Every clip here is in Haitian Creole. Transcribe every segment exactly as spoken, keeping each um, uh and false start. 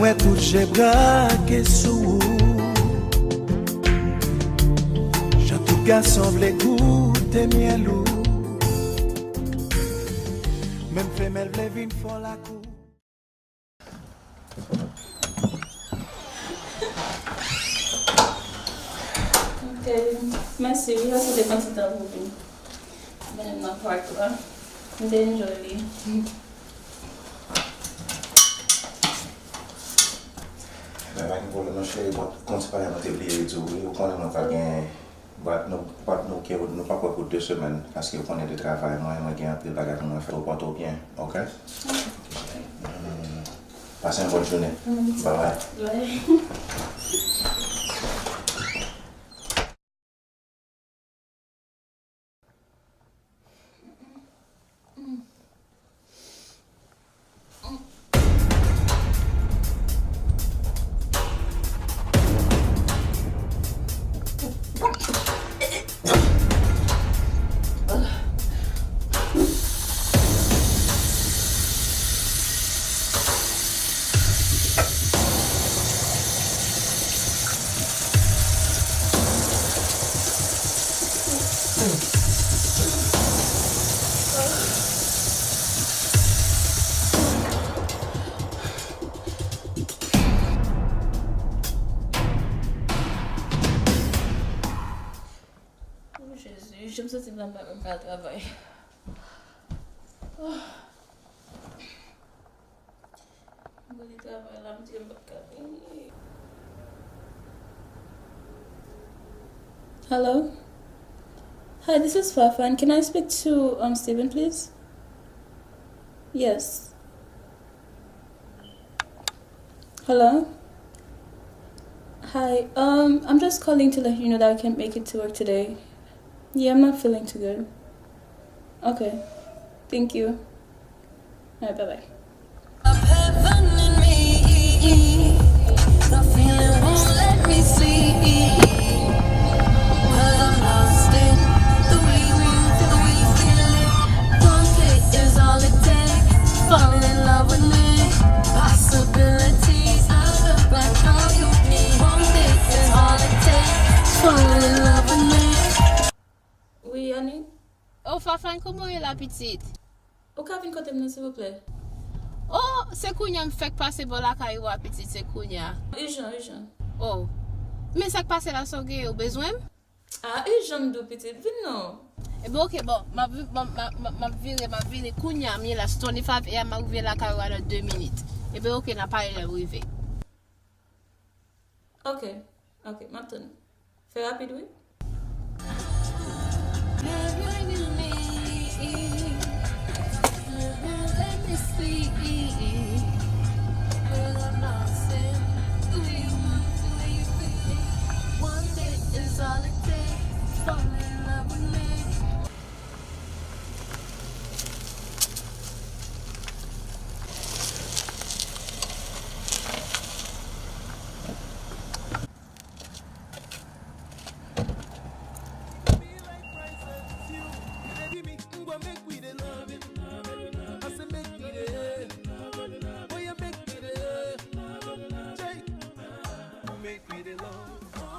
Wè tout je brake sou ou. Jan tout gason vle goute myèl ou. Menm femèl vle vin fòl ak ou. Ok, mèsi wi, paske w te pran ti tan pou w vin. Mennen m nan park la. M te enjoy li. Men pa gen pwoblèm non, cheri, bon, konn se bagay mwen te bliye di w wi, ou konnen mwen pa gen, nou, nou, nou pa kwè pou de semèn, paske ou konnen de travay mwen, mwen gen anpil bagay pou mwen fè, ou pòte w byen, ok? Mm, pase yon bòn jounen. Bye bye. Bye. Oh, Jezi, jan m santi m la, m pa menm pral travay. Oh. M rele travay la, m di m p ap ka vini. Hello? Hi, this is Fafan. Can I speak to, um, Steven, please? Yes. Hello? Hi, um, I'm just calling to let you know that I can't make it to work today. Yeah, I'm not feeling too good. Okay. Thank you. All right, bye-bye. Of heaven in me. The feeling won't let me sleep. 'Cause I'm lost in the way we, the way you feel it. One day is all it takes. Falling in love with me. Possibilities. I look like all you need. One day is all it takes. Falling in love with me. Wi, Annie? Oh, Fafan, kòman w ye la, pitit? Ou ka vin kote m nan, silvouplè? Oh, se kounye a m fèk pase bò lakay ou a, pitit, se kounye a. Ijan, ijan. Oh. Men sa k pase la, sa w genyen, ou bezwen m? Ah, ijan m di w, pitit, vin non. Ebyen, oke, bon, m ap vi-, m ap, m ap, m ap, m ap vire, m ap vire kounye a, m ye la, Stony Five A, m ap rive lakay ou a nan de minit. Ebyen, oke, n a pale lè m rive. Oke, oke, m ap tann ou. Fè rapid, wi.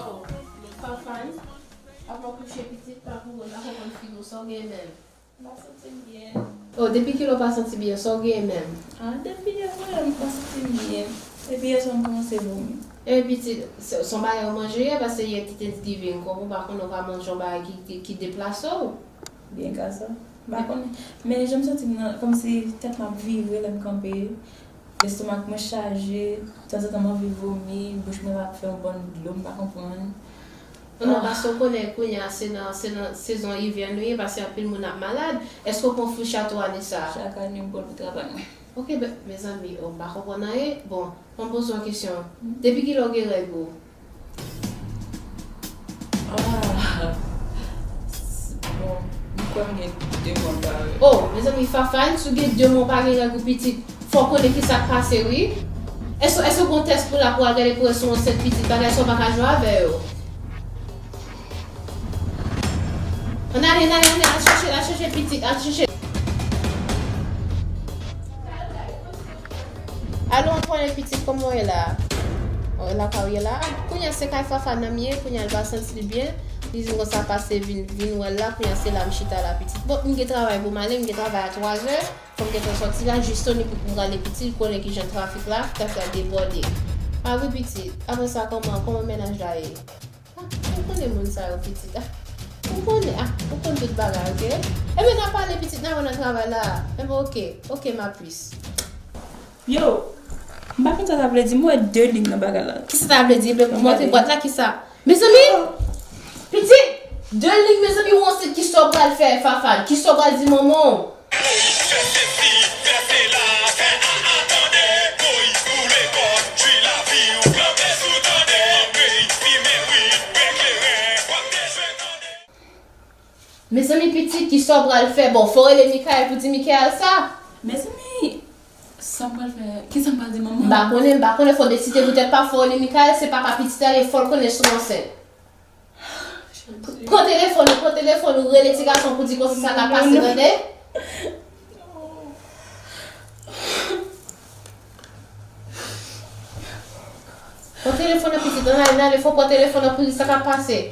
Oh, Fafan, apa w kouche pitit, pa kouri, m pa konprann figi w, sa w gen menm? M pa santi m byen. Oh, depi kilè w pa santi byen, sa w gen menm? Ah, depi yè, vre, m pa santi m byen. Epi yè swa m kòmanse vomi. E pitit, se, se yon bagay ou manje yè, paske yè te Thanksgiving, kòm ou pa konnen, ou pa manje yon bagay ki, ki, ki deplase w. Byen ka sa. M pa konnen. Men jan m santi m nan, kòmsi tèt mwen ap vire lè m kanpe. Lestomak mwen chaje, tanzantan m anvi vomi, bouch mwen ap fè yon bann dlo, m pa konprann. Non, paske w konnen kounye a se nan, se nan sezon ivè nou ye, paske anpil moun ap malad. Èske w pran flu chato ane sa a? Chak ane m pran l pou travay mwen. Ok, ben, mezanmi, oh, m pa konprann anyen. Bon, fò m poze w yon kesyon. Depi kilè w gen règ ou? Ah, bon, m kwè m gen de mwa m pa règ. Oh, mezanmi, Fafan, si w gen de mwa w pa gen règ ou pitit, fò w konnen kisa k pase, wi. Èske, èske w gon tès pou la pou al gade pou wè si w ansent pitit, bagay sa w pa ka jwe avè yo. Ann ale, ann ale, ann ale, al chèche, al chèche pitit, al chèche. Alo, Antoinette pitit, kòman w ye la? Ou lakay ou ye la? Ah, kounye a se kay Fafan nan m ye, kounye a l pa santi l byen. Li di m konsa pase vin, vin wè l la, kounye a se la m chita la pitit. Bon, m gen travay pou m ale, m gen travay a twazè. Fò m gentan sòti la, jis soni pou m prale pitit, konnen kijan trafik la, trafik la debòde. Ah wi pitit, apre sa kòman, kòman mennaj la ye? Ah, ou konnen moun sa yo pitit, ah. Ou konnen, ah, ou konn tout bagay, oke? Enben n a pale pitit, n a wè nan travay la. Enben oke, oke ma puce. Yo, m pa konn sa sa vle di, m wè de lig nan bagay la. Kisa sa vle di? Enben montre bwat la, kisa? Mezanmi! Pitit! De lig, mezanmi, ou ansent, kisa w pral fè, Fafan? Kisa w pral di manman w? Fè sesi, fè sela, fè a a tande. Moyiz boule kòd, jwi lavi ou flanbe sou tande. Moyiz fimen wid, bwè kleren, w ap bezwen tande. Mezanmi pitit, kisa w pral fè? Bon, fò w rele Mikaèl pou di Mikaèl sa. Mezanmi, sa m pral fè? Kisa m pral di manman? M pa konnen, m pa konnen, fò w deside pou tèt pa w, fò w rele Mikaèl, se papa pitit la ye, fò l konnen si w ansent. Pran telefòn ou, pran telefòn ou, rele ti gason pou di konsa sa k ap pase, tande? Pran telefòn nan pitit, ann ale, ann ale, fò pran telefòn nan pou di sa k ap pase.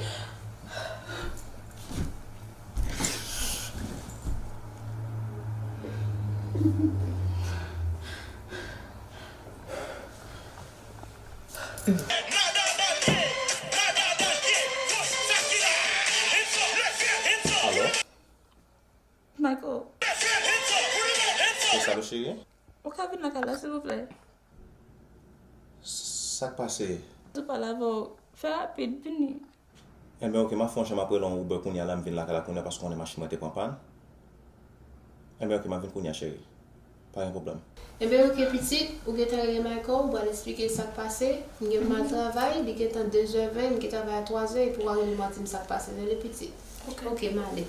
Alo? Michael. Konsa, cheri? Ou ka vin lakay la, silvouplè? Sa k pase? Tou pale avè w. Fè rapid, vini. Enben, oke, m ap fè yon jan, m ap rele yon Uber kounye a la, m vin lakay la kounye a, paske w konnen machin mwen te pran pàn. Enben, oke, m ap vin kounye a, cheri. Pa gen pwoblèm. Enben, oke, pitit, ou gentan rele Michael, ou pral eksplike l sa k pase. M gen pou m al travay, li gentan de zè ven, m gen travay a twa zè, epi w a rele m, w a di m sa k pase. Rele pitit. Oke. Oke, m ale.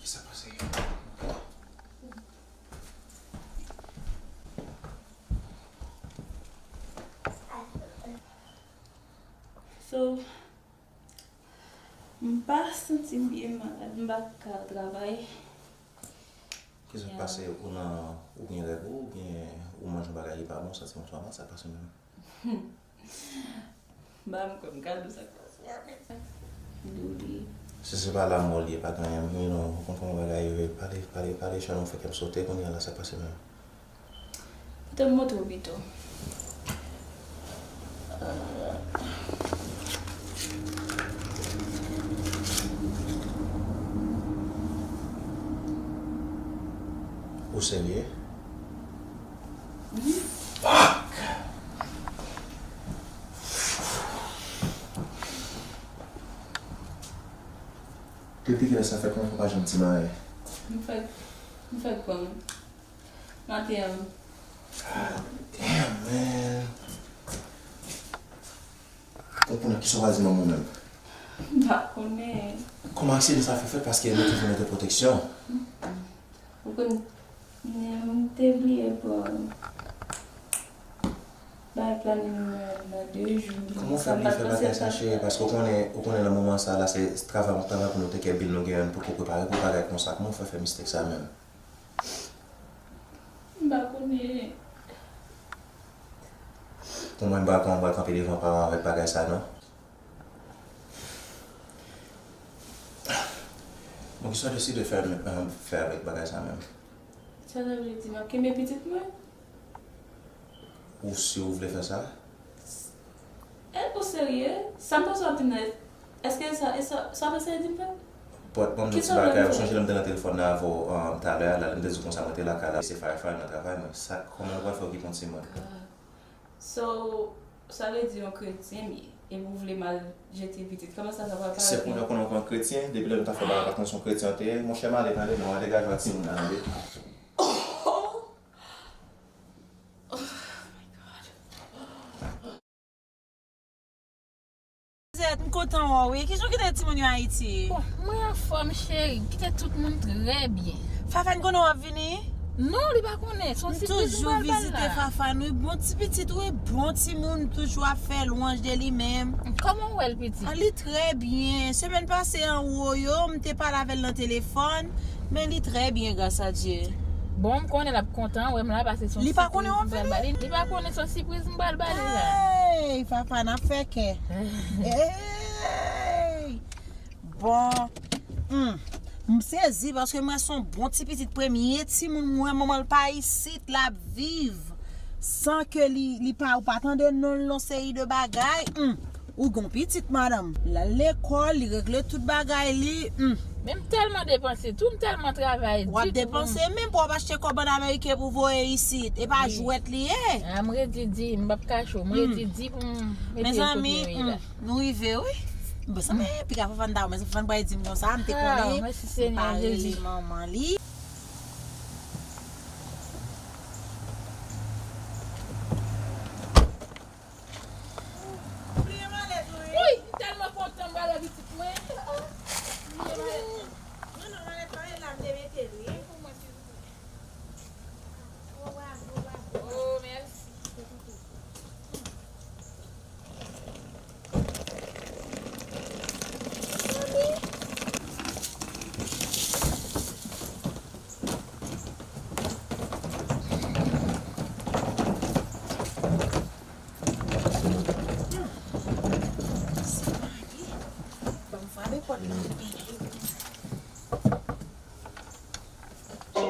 Kisa pase? So, m pa santi m byen, m malad, m pa ka al travay. Kisa k pase? Ou nan, ou gen règ ou, oubyen ou manje yon bagay ki pa bon, santi w oswa mal, sa k pase menm? M pa menm kwè m ka di w sa k pase a, men. Douli. Si se pa lanmò l ye, pa gen anyen, men non, ou konprann yon bagay, pale, pale, pale, Shannon, fè kè m sote, kounye a la, sa k pase menm? Pote m montre w pito. Ou serye? Wi. Fuck! Depi kilè sa fè kòman fò pa janm di m anyen? M fèk, m fèk pran maten an. God damn, man. Ou konnen kisa w pral di manman w menm? M pa konnen. Kòman aksidan sa fè fèt? Paske nou toujou mete pwoteksyon. Ou konn, m te bliye pran bay planin mwen nan de jou. Kòman w fè bliye fè bagay sa, cheri? Paske ou konnen, ou konnen nan moman sa la, se travay, travay pou nou te kè bil nou gen pou, pou prepare pou bagay konsa. Kòman w fè fè mistek sa menm? M pa konnen. Pou mwen, m pa kwè mwen pral kanpe devan paran avèk bagay sa, non. Bon, kisa w deside fè, fè avèk bagay sa menm? Sa sa vle di? M ap kenbe pitit mwen? Ou si ou vle fè sa? Èske ou serye? Sa m panse w ap di m nan, èske sa, e sa, sa w ap eseye di m fè? Bon, ban m di w ti bagay. Ou sonje lè m te nan telefòn nan avè w, um, talè a la, lè m te di w konsa mwen te lakay la, se Firefly nan travay mwen. Sa, kòman nou pral fè okipe yon timoun? So, sa vle di yon kretyen m ye, epi ou vle m al jete pitit. Kòman sa, sa pral parèt? Se pou lè konnen w pa yon kretyen, depi lè nou t ap fè bagay, ou pa t konn se yon kretyen w te ye. Monchè, m ale, tande, non, al degaje w ak timoun nan, tande. Wi, kijan w kite timoun yo Ayiti? Bon, mwen anfòm, cheri. M kite tout moun trè byen. Fafan konnen w ap vini? Non, li pa konnen. Se yon sipriz m pral ba l la. M toujou vizite Fafan, wi. Bon ti pitit, wi. Bon timoun, toujou ap fè lwanj de li menm. Kòman w wè l, pitit? Ah, li trè byen. Semèn pase anwo yo, m te pale avè l nan telefòn, men li trè byen, gras a Dye. Bon, m konnen l ap kontan wè m la, paske se yon sipriz m pral ba li. Li pa konnen w ap vini? Li pa konnen se yon sipriz m pral ba li la. Hey, Fafan ap fè kè. Hey! Bon, hmm, m sezi paske m wè se yon bon ti pitit, premye timoun m wè manman l pa isit, l ap viv san ke li, li pa, ou pa tande non l nan seri de bagay. Hmm, ou gon pitit, madanm. L al lekòl, li regle tout bagay li. Hmm. Men m tèlman depanse tou, m tèlman travay di tou pou m. W ap depanse menm pou w ap achte kòb ann ameriken pou voye isit. E pa jwèt li ye. Ah, m redi di, m p ap kache w. M redi di pou m mete yo kote yo ye la. Nou rive, wi. Bon, sa men piga Fafan ta, men Fafan bay di m konsa, m te konnen. Ah, mèsi Senyè Jezi. M pa rele manman li. Wi, m tèlman kontan m pral wè pitit mwen. Bliye malèt mwen. Non, non, malèt pa la, m te mete l, wi. Pou mwen, silvouplè. Oh, mèsi. Ban m frape pòt la.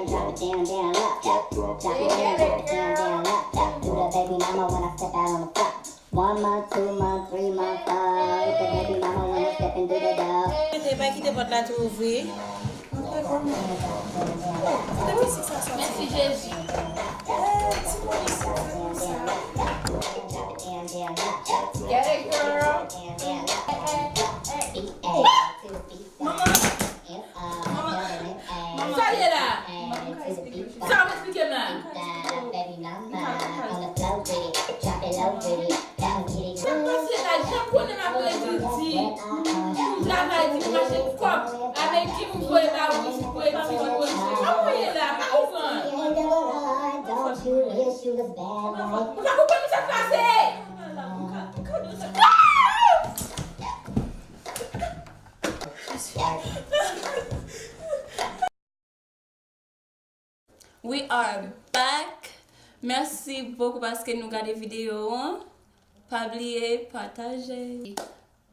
Drop it down, down, low. Drop, drop, drop it down, down, low. Do the baby mama wanna step out on the block. One month, two month, three month, four. If the baby mama wanna step and do the door. Mete, pa kite pòt la tou ouvri. Mèsi Jezi. Get it, girl. Manman! Manman! Manman! Sa l ye la? Sa w ap eksplike m la? Sa k pase la? Jan konnen m ap redi di. M travay di m mache kòb. Ameriken m voye ba ou isit pou etidye pou etidye. Sa w ye la? M pa konprann. M pa konprann sa k pase. We are back. Mèsi bokou paske nou gade videyo an. Pa bliye pataje.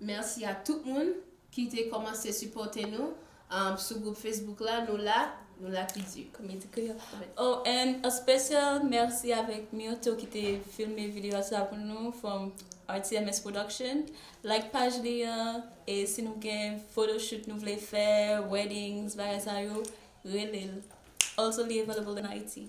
Mèsi a tout moun ki te kòmanse sipòte nou, um, sou gwoup Facebook la, nou la, nou la pi di. Komedi Kreyòl. Oh, and a special mèsi avèk Myrto ki te filme videyo sa pou nou, from R T M S Production. Like paj li an, e si nou gen photoshoot nou vle fè, weddings, bagay sa yo, rele l. Also, li available in Haiti.